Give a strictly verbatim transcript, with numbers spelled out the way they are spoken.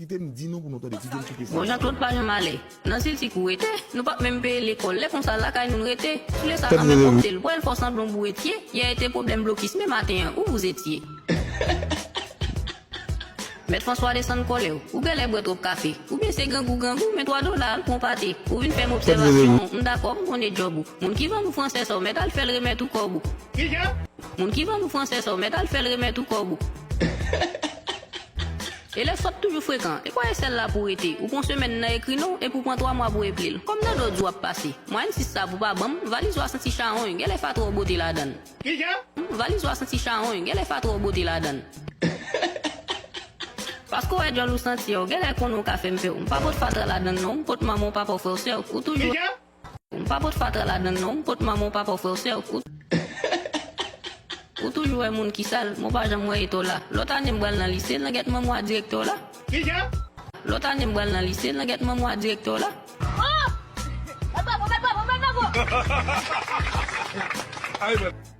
Kite m di nou pou nou tande, kite m kite sa. Bon, Jean Claude pa janm ale nan ziltik ou rete. Nou p ap menm peye lekòl, lè konsa lakay nou n rete. Sou le sa anmè pwòpte l, pral fè w sanblan w bouretye. Yè te pwoblèm blokis, men maten an, où vous étiez? Mèt François desann kòlè w, ou genlè bwè twòp kafe. Oubyen se grangou grangou, men twa dola al pran pate. Ou vin fè m obsèvasyon, m dakò, m konnen djòb ou. Moun ki vann ou fransè sa, w mèt al fè l remèt ou kòb ou. Moun ki vann ou fransè sa, w mèt al fè l remèt ou kòb ou. E lè sòt toujou frekan, e kwè e sèl la pou rete. Ou pran semèn nan ekri non, epi w pran twa mwa pou eple l. Kòm nan dòdou w ap pase. Mwayèn sis sa pou pa ban m, valiz ou a santi chawony, genlè fatra w bote ladan l. Valiz ou a santi chawony, genlè fatra w bote ladan l. Paske w wè djòl ou santi w, genlè konnen w ka fè m pè w. M pa pot fatra ladan l non, m pot manman w, papa w, frè w, sè w. Ou toujou M pa pot fatra ladan l non, m pot manman w, papa w, frè w, sè w. Ou, ou toujou wè moun ki sal, men w pa janm wè etò la. Lòt ane m pral nan lise, langèt manman w a direktè w la. Lòt ane m pral nan lise, langèt manman w a direktè w la. Mèt Bravo, mèt Bravo, mèt Bravo! Ay, mwen.